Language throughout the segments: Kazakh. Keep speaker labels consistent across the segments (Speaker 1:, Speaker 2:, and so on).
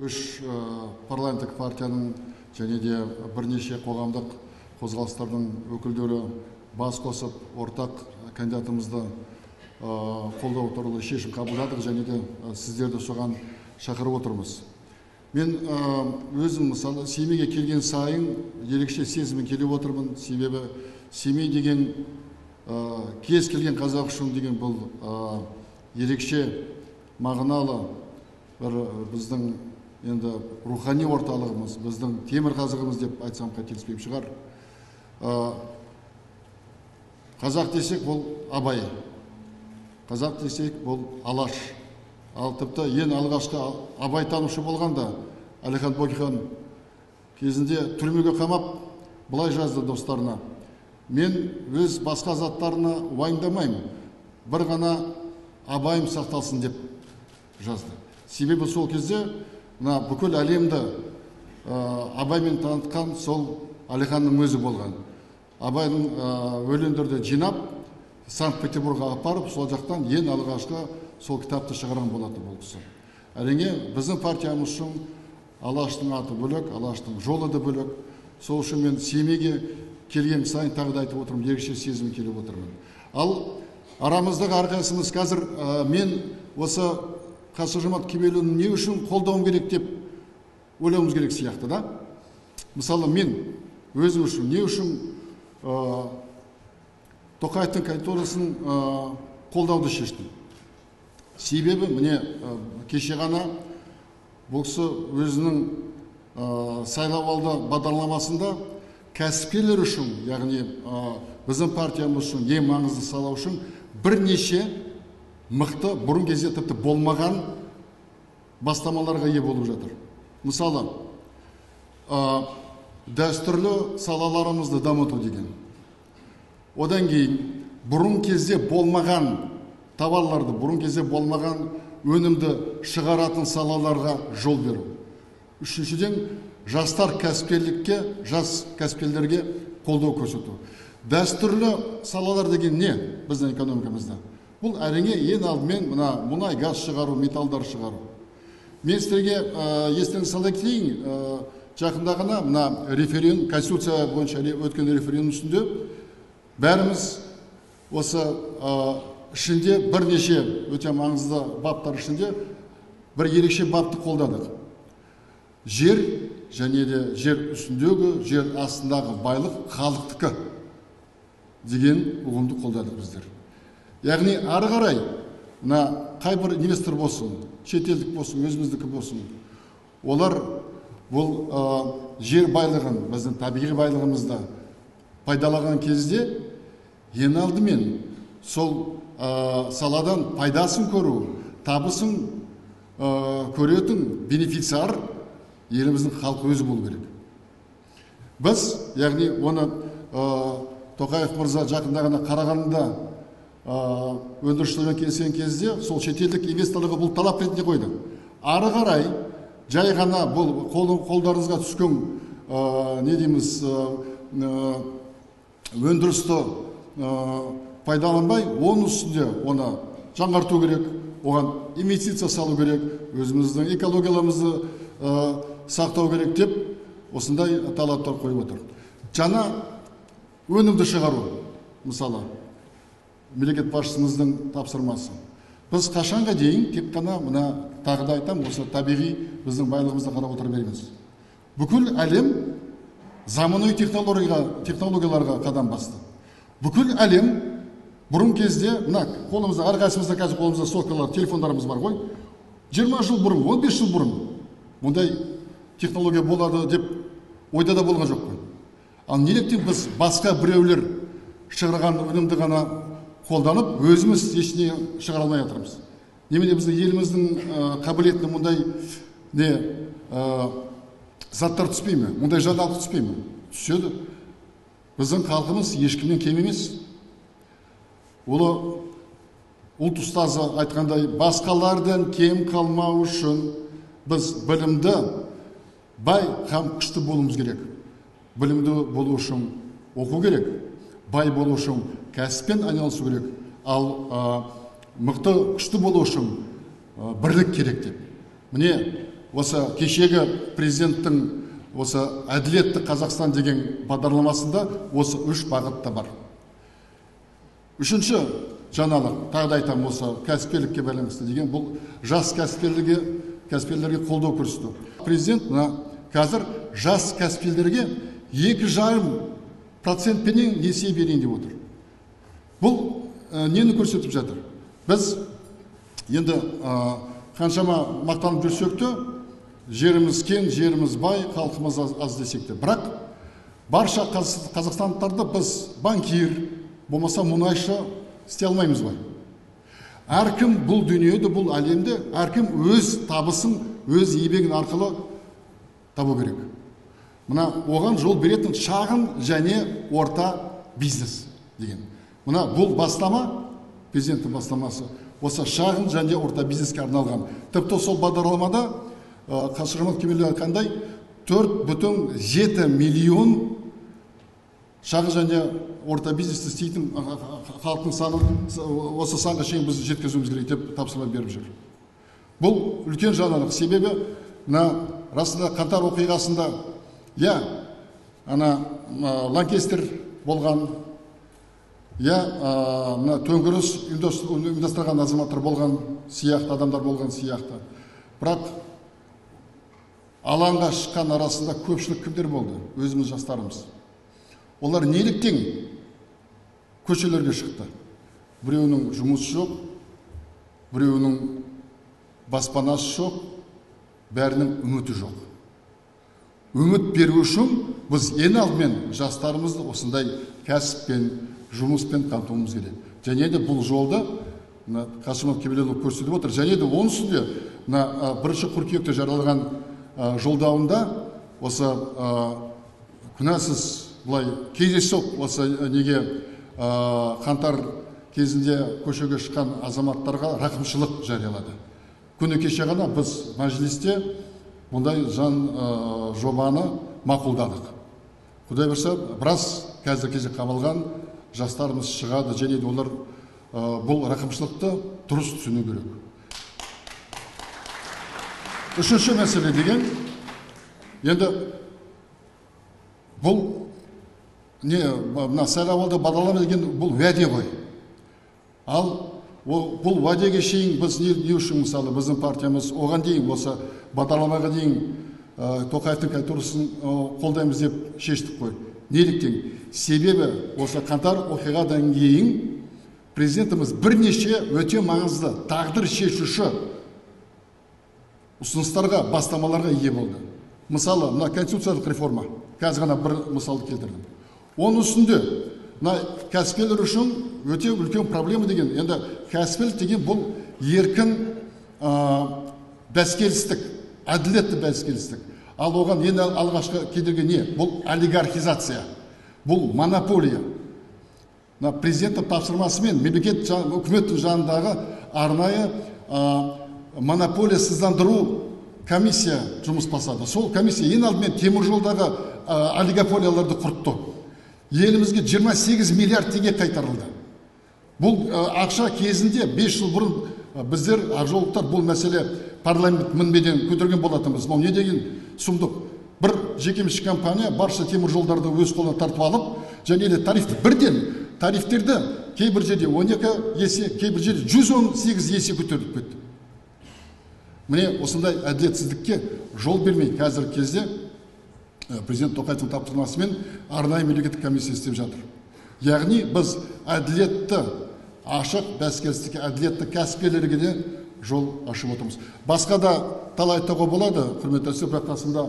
Speaker 1: Үш парламенттік партияның және де бірнеше қоғамдық қозғалыстардың өкілдері бас қосып, ортақ кандидатымызды қолдау туралы шешім қабылдадық және де сіздерді соған шақырып отырмыз. Мен өзім, мысалы, Семейге келген сайын ерекше сезіммен келіп отырмын. Себебі Семей деген кез келген қазақ үшін деген бұл ерекше мағыналы бір біздің енді рухани орталығымыз, біздің темір қазығымыз деп айтсам қателеспеймін шығар. Қазақ десек, бұл Абай, қазақ десек, бұл Алаш. Ал тіпті ең алғашқы Абай танушы болғанда Әлихан Бөкейхан кезінде түрмеге қамап, былай жазды достарына: «Мен өз басқа заттарына уайымдамаймын, бір ғана Абайым сақталсын», – деп жазды. Себебі сол кезде мына бүкіл әлемді Абаймен танытқан сол Әлиханның өзі болған. Абайдың өлеңдерді жинап, Санкт Петербургқа апарып, сол жақтан ең алғашқы сол кітапты шығарған болатын бұл кісі. Әрине, біздің партиямыз үшін Алаштың аты бөлек, Алаштың жолы да бөлек. Сол үшін мен Семейге келген сайын, тағы да айтып отырмын, ерекше сезіммен келіп отырмын. Ал арамыздағы әрқайсымыз қазір мен осы Қасым Жомарт Кемелұлын не үшін қолдауым керек деп ойлауымыз керек сияқты да. Мысалы, мен өзім үшін не үшін Тоқаевтың кандидатурасын қолдауды шештім? Себебі міне, кеше ғана бұл кісі өзінің сайлауалды бағдарламасында кәсіпкерлер үшін, яғни біздің партиямыз үшін ең маңызды сала үшін бірнеше мықты, бұрын кезде тіпті болмаған бастамаларға ие болып жатыр. Мысалы, дәстүрлі салаларымызды дамыту деген. Одан кейін бұрын кезде болмаған товарларды, бұрын кезде болмаған өнімді шығаратын салаларға жол беру. Үшіншіден, жастар кәсіпкерлікке, жас кәсіпкерлерге қолдау көрсету. Дәстүрлі салалар деген не біздің экономикамызда? Бұл, әрине, ең алдымен мына мұнай, газ шығару, металдар шығару. Мен сіздерге естеріңізге сала кетейін, жақында ғана мына референдум, конституция бойынша өткен референдум үстінде бәріміз осы ішінде бірнеше өте маңызды баптар ішінде бір ерекше бапты қолдадық. Жер және де жер үстіндегі, жер астындағы байлық халықтікі деген ұғымды қолдадық біздер. Яғни ары қарай мына қай бір инвестор болсын, шетелдік болсын, өзіміздікі болсын, олар бұл жер байлығын, біздің табиғи байлығымызды пайдаланған кезде ең алдымен сол саладан пайдасын көру, табысын көретін бенефициар еліміздің халқы өзі болу керек. Біз, яғни оны Тоқаев мырза жақында ғана Қарағандыда өндірушілермен келіскен кезде сол шетелдік инвесторларға бұл талап ретінде қойды. Ары қарай жай ғана бұл қолдарыңызға түскен не дейміз, өндірісті пайдаланбай, оның үстінде оны жаңғырту керек, оған инвестиция салу керек, өзіміздің экологиямызды сақтау керек деп осындай талаптар қойып отыр. Жаңа өнімді шығару, мысалы, мемлекет басшымыздың тапсырмасы. Біз қашанға дейін тек қана мына, тағы да айтамын, осы табиғи біздің байлығымызды қарап отыра береміз? Бүкіл әлем заманауи технологияларға қадам басты. Бүкіл әлем бұрын кезде мына қолымызда, әрқайсымызда қазір қолымызда соткалар, телефондарымыз бар ғой. 20 жыл бұрын, 15 жыл бұрын мұндай технология болады деп ойда да болған жоқ қой. Ал неліктен біз басқа біреулер шығарған өнімді ғана қолданып, өзіміз ештеңе шығара алмай жатырмыз? Немене, біздің еліміздің қабілетіне мұндай не заттар түспей ме, мұндай жаңалық түспей ме? Түседі. Біздің халқымыз ешкімнен кем емес. Ұлы ұлт ұстазы айтқандай, басқалардан кем қалмау үшін біз білімді, бай һәм күшті болуымыз керек. Білімді болу үшін оқу керек, бай болу үшін кәсіппен айналысу керек, ал мықты, күшті болу үшін бірлік керек деп. Міне, осы кешегі президенттің осы әділетті Қазақстан деген бағдарламасында осы үш бағыт та бар. Үшінші жаңалық, тағы да айтамын, осы кәсіпкерлікке байланысты деген бұл жас кәсіпкерлерге қолдау көрсету. Президент мына қазір жас кәсіпкерлерге 2,5%-пенен несие берейін деп отыр. Бұл нені көрсетіп жатыр? Біз енді қаншама мақтанып жүрсек те, жеріміз кең, жеріміз бай, халқымыз аз десек те. Бірақ барша қазақстандықтарды біз банкир, болмаса мұнайшы істей алмаймыз ғой. Әркім бұл дүниеде, бұл әлемде, әркім өз табысын, өз еңбегін арқылы табу керек. Мына оған жол беретін шағын және орта бизнес деген. Мына бұл бастама, президенттің бастамасы, осы шағын және орта бизнеске арналған. Тіпті сол бағдарламада Қасым-Жомарт Кемелұлы айтқандай 4,7 миллион шағын және орта бизнесті істейтін халықтың санын осы санға шейін біз жеткізуіміз керек деп тапсырма беріп жүр. Бұл үлкен жаңалық, себебі мына расында қаңтар оқиғасында я ана лаңкестер болған, я мына төңкеріс ұйымдастырған азаматтар болған сияқты, адамдар болған сияқты. Бірақ алаңға шыққан арасында көпшілік кімдер болды? Өзіміз жастарымыз. Олар неліктен көшелерге шықты? Біреуінің жұмысы жоқ, біреуінің баспанасы жоқ, бәрінің үміті жоқ. Үміт беру үшін біз ең алдымен жастарымызды осындай кәсіппен, жұмыспен қамтуымыз керек. Және де бұл жолды Қасым-Жомарт Кемелұлы көрсетіп отыр. Және де оның үстінде мына 1 қыркүйекте жариялаған жолдауында осы күнәсіз былай кездейсоқ осы неге қаңтар кезінде көшеге шыққан азаматтарға рақымшылық жариялады. Күні кеше ғана біз мәжілісте бұндай заң жобаны мақұлдадық. Құдай берсе, біраз қазіргі кезде қамалған жастарымыз шығады, және де олар бұл рақымшылықты дұрыс түсіну керек. Үшінші мәселе деген, енді бұл не, мына сайлауалды бағдарлама деген бұл уәде ғой. Ал бұл уәдеге шейін біз не үшін, мысалы, біздің партиямыз оған дейін, осы бағдарламаға дейін Тоқаевтың кандидатурасын қолдаймыз деп шештік қой. Неліктен? Себебі осы қаңтар оқиғадан кейін президентіміз бірнеше өте маңызды тағдыр шешуші ұсыныстарға, бастамаларға ие болды. Мысалы, мына конституциялық реформа, қазір ғана бір мысалды келтірдім. Оның үстінде мына кәсіпкерлер үшін өте үлкен проблема деген, енді кәсіпкерлік деген бұл еркін бәсекелестік, әділетті бәсекелестік. Ал оған ең алғашқы кедергі не? Бұл олигархизация, бұл монополия. Мына президенттің тапсырмасымен мемлекет үкіметтің жанындағы арнайы монополиясыздандыру комиссия жұмыс бастады. Сол комиссия ең алдымен теміржолдағы олигополияларды құртты. Елімізге 28 миллиард теңге қайтарылды. Бұл ақша кезінде 5 жыл бұрын біздер ақжолдықтар бұл мәселе парламент мінбеден көтерген болатынбыз. Бұл не деген сұмдық? Бір жекеменшік компания барша теміржолдарды өз қолына тартып алып, және де тарифті бірден тарифтерді кейбір жерде 12 есе, кейбір жерде 118 есе көтеріліп кетті. Міне осындай әділетсіздікке жол бермей қазіргі кезде президент Тоқаевтың тапсырмасымен арнайы мемлекеттік комиссия істеп жатыр. Яғни біз әділетті, ашық бәсекелестікке, әділетті кәсіпкерлерге де жол ашып отырмыз. Басқа да талай айтуға болады, құрметті әріптестер, бірақ қасымда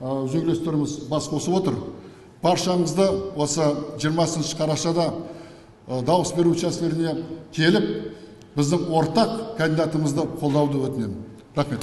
Speaker 1: үзеңгілестеріміз бас қосып отыр. Баршаңызды осы 20 қарашада дауыс беру учаскелеріне келіп, біздің ортақ кандидатымызды қолдауды өтінемін. Рахмет.